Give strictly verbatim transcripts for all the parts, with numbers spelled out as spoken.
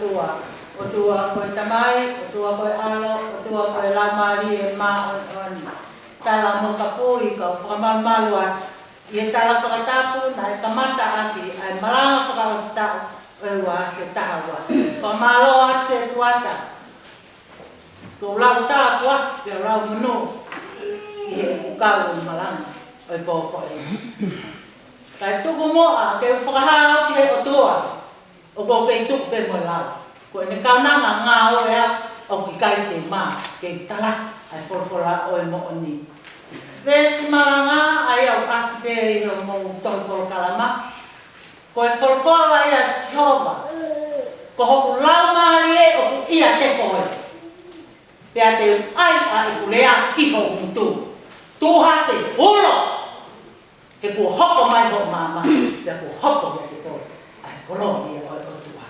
ʻOtua, ʻOtua ko e Tamai, ʻOtua ko e ʻAlo, ʻOtua ko e Laumālie Māʻoniʻoni. Tala mo kapui kau fakamalumalu atu ʻi he tala fakatapu naʻe kamata ʻaki ʻa e malanga fakaʻosi taʻu ʻo e ua afe taha ua. Fakamālō atu Sētuata. Ko e lau tāpuaki, ko e lau monū ʻi he kau ʻo e malanga ʻo e pō ko eni. Kae tuku muʻa ke u fakahā au ki he ʻOtua, ʻoku ou kei tuʻu pē mo e lau. Ko ʻene kaunanga ngāue ʻoku ʻikai te u mā ke tala ʻa e folofola ʻo e moʻoni. Veesi malanga ʻa ia ʻoku ʻasi pē ʻi hoʻomou tohi polokalama. Ko e folofola ia ʻa Sihova, ko hoku laumālie ʻoku ʻiate koe. Pea te u ʻai ʻa ʻeku lea ki ho ngutu. Tuʻu hake, ulo, he kuo hoko mai hoʻo maama, pea kuo hoko mai kiate koe ʻa e kolōlia ʻo e ʻOtua.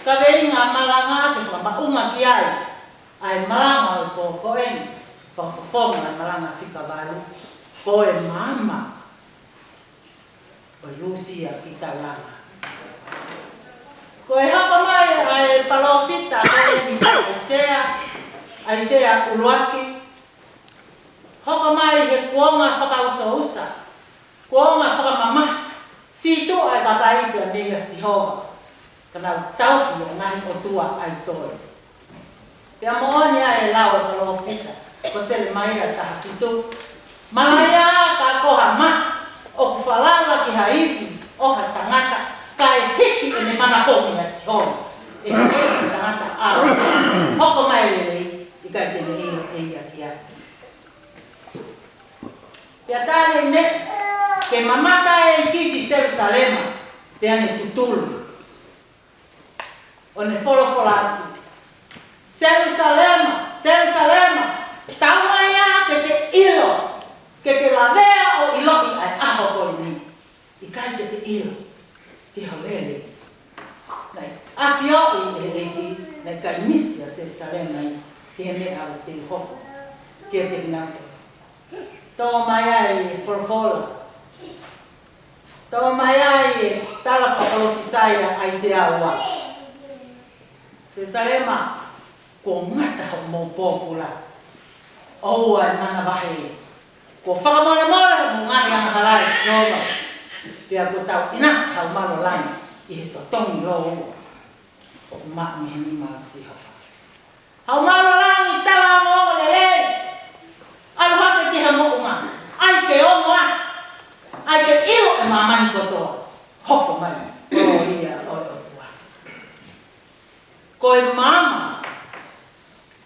Kaveinga malanga ke fakamaʻunga ki ai ʻa e malanga ʻo e pō ko eni, fakafofonga ʻa e malanga fika valu, ko e maama ʻo e Lūsia ki Taulanga. Ko e hoko mai ʻa e palōfita ko eni ʻAisea, ʻAisea ʻUluaki, hoko mai he kuonga fakaʻusaʻusa, kuonga fakamamahi, sītuʻa e kakai pea mei a Sihova, ka nau tauhi ʻa e ngaahi ʻotua ʻaitoli. Pea moʻoni ʻa e lau ʻa e palōfita ko Selemaia taha fitu. Malaia ka ko ha mahi ʻoku falala ki ha ivi ʻo ha tangata, kae hiki ʻene manakonga ʻa Sihova, ʻe he tangata ʻalu hoko mai lelei, ʻikai te ne ʻilo ʻe ia ki ai. Pea tā ne meʻa ke mamata ʻa e ʻEiki ki Selusalema, pea ne tutulu ʻo ne folofola atu, Selusalema, Selusalema, taumaiā ke ke ʻilo, ke ke lavea ʻo ʻiloʻi ʻa e ʻaho ko eni. ʻIkai ke ke ʻilo ki ho lele. Naʻe ʻafioʻi ʻe he ʻEiki naʻe ʻikai misi ʻa Selusalema ia ki he meʻa ʻoku teu hoko kiate kinautolu. Tō mai ai e folofola. Tō mai ai e tala fakapalōfisai ʻa ʻAisea ua. Selusalema, kuo ngata hoʻomou pōpula. ʻOua ʻe manavahē. Kuo fakamolemole hoʻomou ngaahi angahala ʻe Sihova. Pea kuo tau ʻinasi haʻamou mālō langi ʻi he totongi lōua ʻoku maʻu mei he nima ʻo Sihova. Haʻamou mālō langi, tala ongoongo lelei. ʻAlu hake ki ha moʻunga. ʻAi ke ongo atu. ʻAi ke ʻilo ʻe māmani kotoa. Hoko mai. Kolōlia ʻo e ʻOtua. Ko e maama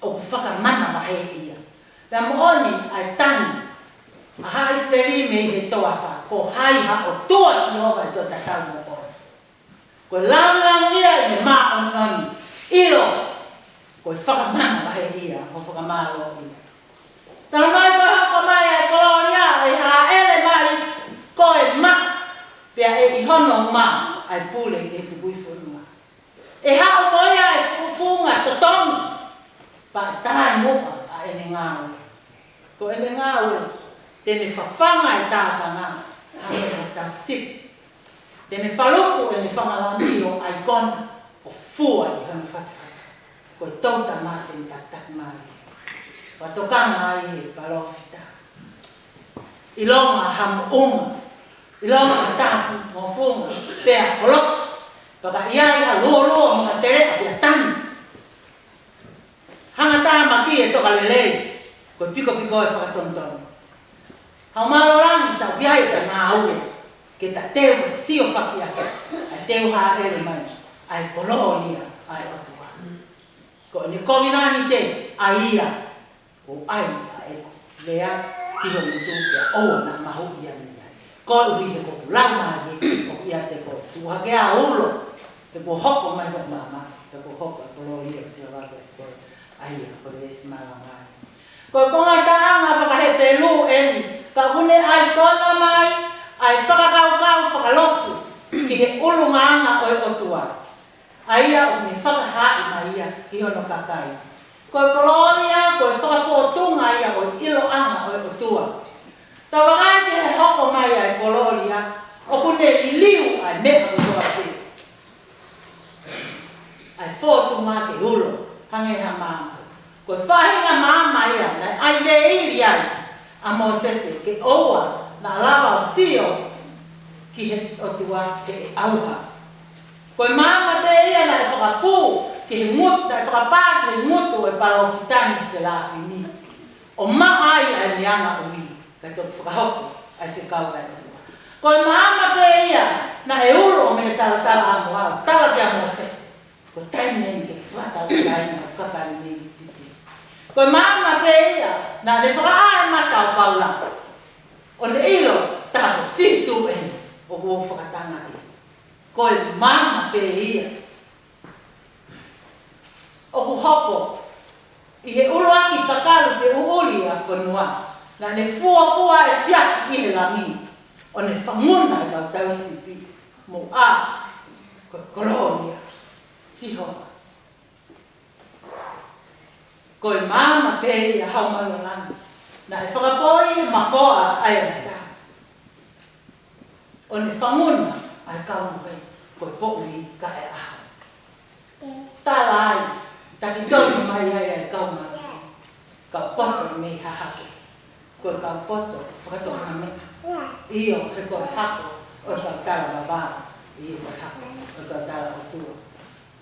ʻoku fakamanavahē ia. Pea moʻoni ʻa e tanu ʻa haʻa ʻIsileli mei he toafa, ko hai ha ʻOtua Sihova ʻe toe tatau mo koe. Ko e lāngilangi ia ʻi he māʻoniʻoni, ʻio, ko e fakamanavahē ia, ko e fakamālō ia. Tala mai ko e hoko mai ʻa e kolōlia, ʻe hāʻele mai ko e mafi, pea ʻe ʻi hono uma ʻa e pule ki he tukui fonua. ʻE haʻu mo ia ʻa e fuʻu funga totongi, pea ʻe tae muʻa ʻa ʻene ngāue. Ko ʻene ngāue, te ne fafanga e tākanga, hangē ko e tau sipi. Te ne faluku ʻene fanga lami ʻo ʻaikona, ʻo fua ʻi hono fatafata. Ko e toutama te ne takitaki mai. Fakatokanga ai e palōfita. ʻIlonga ha moʻunga, ʻilonga ha taha fu-, mo funga, pea holo. Pea ka ʻi ai ha luoluo mo ha teleʻa pea tanu. Hangatāmaki e tokalelei, ko e pikopiko e fakatonutonu. Haʻamou mālō langi, tau ʻi ai ʻeta ngāue, ke ta teu e sio faki atu, ʻa e teu hāʻele mai ʻa e kolōlia ʻa e ʻOtua. Ko ʻene kovinānite ʻa ia, ʻoku ʻai ʻa ʻeku lea ki ho ngutu pea ʻoua naʻa mahuʻi ia mei ai. Koeʻuhi he ko hoku laumālie ʻoku ʻiate koe. Tuʻu hake ā, ulo, he kuo hoko mai hoʻo maama, he kuo hoko e kolōlia ʻo Sihova kiate koe. ʻA ia ko e veesi malanga ē. Ko e konga taʻanga faka-Hepelū eni, ka ʻoku ne ʻaikona mai ʻa e fakakaukau fakalotu ki he ʻulungaanga ʻo e ʻOtua, ʻa ia ʻoku ne fakahaaʻi mai ia ki hono kakai. Ko e kolōlia, ko e fakafōtunga ia ʻo e ʻiloʻanga ʻo e ʻOtua. Tau vakai ki he hoko mai ʻa e kolōlia, ʻoku ne liliu ʻa e meʻa kotoa pē. ʻA e fōtunga ke ulo, hangē ha maama. Ko e faʻahinga maama ia naʻe ʻai veili ai ʻa Mōsese ke ʻoua naʻa lava ʻo sio ki he ʻOtua heʻe ʻauha. Ko e maama pē ia naʻe fakapū ki he ngutu, naʻe fakapā ki he ngutu ʻo e palōfita ni ʻa Selafimi, ʻo maʻa ai ʻa e meʻa ʻuli, kae toki fakahoko ʻa e fekau ʻa e ʻOtua. Ko e maama pē ia naʻe ulo mei he talatalaʻāmoa ʻo tala kia Mōsese ko e taimi eni ke fakatau ai ʻa e kapa ni mei ʻIsipite. Ko e maama pē ia naʻa ne fakaʻā e mata ʻo Paula, ʻo ne ʻilo tā ko Sīsū eni ʻoku ou fakatangaʻi. Ko e maama pē ia. ʻOku hoko ʻi he ʻuluaki kakalu ke uʻuli ʻa e fonua, naʻa ne fuofua e siasi ʻi he langi, ʻo ne fanguna e kau tauhi sipi, mo ʻā ko e kolōlia ʻo Sihova. Ko e maama pē ia, Haʻu Malu ʻo Langi, naʻe fakapōʻuli e mafoa ʻa e ata, ʻo ne fanguna ʻa e kau mohe ko e poʻuli kae ʻaho. Tala ai, taki tonu mai ai ʻa e kau malu, kau poto mei hahake, ko e kau poto fakatokangameʻa. ʻIo, he ko e hako ʻo e kau tala vavā, ʻio, ko e hako ʻo e kau tala ʻOtua.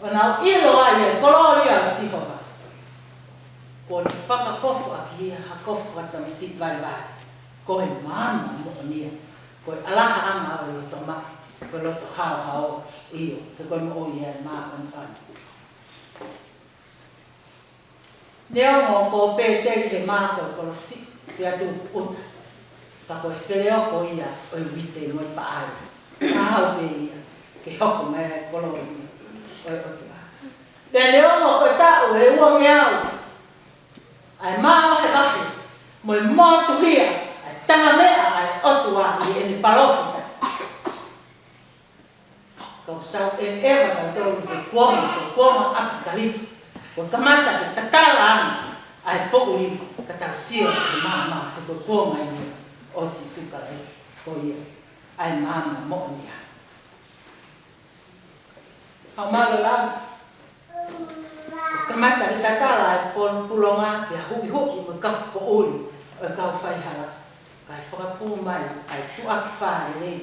ʻO nau ʻilo ai e kolōlia ʻo Sihova. Kuo ne fakakofuʻaki ia ha kofu fakatamasiʻi valevale. Ko e maama moʻoni ia. Ko e ʻalahaʻanga ʻo e loto maʻa, ko e loto haohaoa, ʻio, he ko e moʻui ia ʻe māʻoniʻoni. Neongo ko Pēteli he mā ko e kolosi, pea tuʻutuʻuta, ka ko e feleoko ia ʻo e uite mo e paʻale. Ka haʻu pē ia ke hoko mai ʻa e kolōlia ʻo e ʻOtua. Pea neongo ko e taʻu ʻe uangeau ʻa e māvahevahe mo e motuhia ʻa e tangameʻa ʻa e ʻOtua ʻi heʻene palōfita, ka ʻoku tau ʻeveʻeva tautolu he kuonga, ko e kuonga ʻApokalisi, kuo kamata ke tatala ange ʻa e poʻuli, ka tau sio ki he maama, he ko e kuonga ia ʻo Sīsū Kalaisi, ko ia ʻa e maama moʻoni ia. Haʻu Malu ʻo Langi, kuo kamata ke tatala ʻa e pulonga, pea huʻihuʻi mo e kafu poʻuli ʻo e kau faihala, kae fakapū mai ʻa e tuʻaki fālelei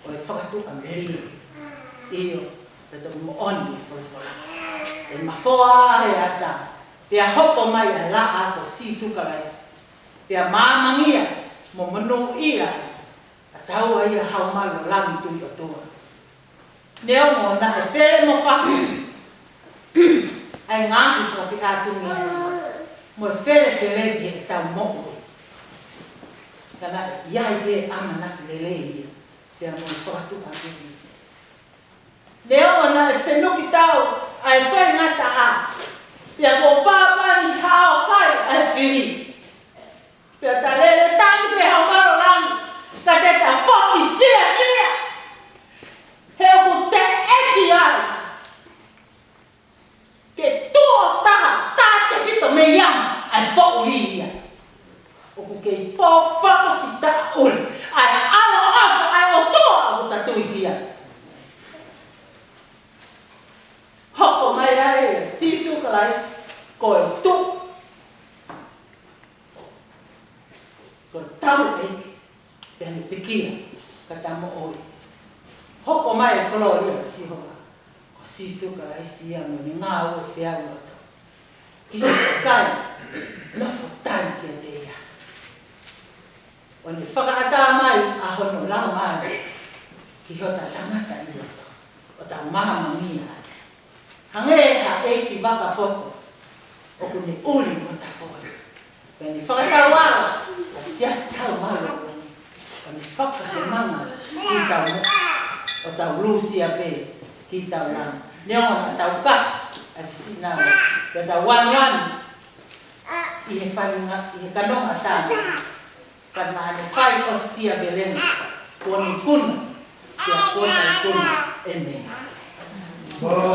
ʻo e fakatuʻamelie. ʻIo, pea toki moʻoni e folofola. ʻE mafoa he ata, pea hoko mai ʻa e laʻā ko Sīsū Kalaisi, pea maamangia mo monūʻia ʻa taua ia Haʻu Malu ʻo Langi Tuʻi ʻOtua. Neongo naʻe fele mo fafo ʻa e ngaahi fakafeʻātungia mo e felefele ki heʻetau moʻui, ka naʻe ʻi ai pē ʻamanaki lelei ia, pea mo e fakatuʻamelie. Neongo naʻe fenuki tau ʻa e faingataʻa, pea kuo pāpani hao kai ʻa e fili, pea ta lele tangi pē Haʻu Malu ʻo Langi, ka te ta foki fiefia, he ʻoku teʻeki ai ke tuʻo taha, taha tefito mei ai ʻa e poʻuli ia. ʻOku kei pō fakafetaʻi ʻa e ʻaloʻofa ʻa e ʻOtua ʻoku ta tui ki ai. Hoko mai ai ʻa Sīsū Kalaisi ko e tuʻi, ko e taulaʻeiki, pea ne pekia ka ta moʻui. Hoko mai e kolōlia ʻo Sihova, ko Sīsū Kalaisi ia mo ʻene ngāue feau loto ki he kakai nofo tali kiate ia. ʻO ne fakaʻatā mai ʻa hono Laumālie ki hota tangata ʻi loto, ʻo tau maamangia ai. Hangē ha ʻeiki vaka poto ʻoku ne ʻuli mo tafoki, pea ne fakatauala ʻa e siasi Haʻu Malu ʻo Langi, ʻo ne fakahemanga kitaua, ʻo tau lūsia pē kitaua. Neongo naʻa tau kafu ʻa e fisi nau, pea tau anuanu ʻi he fainga, ʻi he kanonga tana, ka naʻa ne fai ʻositia velenga, kuo ne ikuna, pea kuo ta ikuna. ʻĒmeni.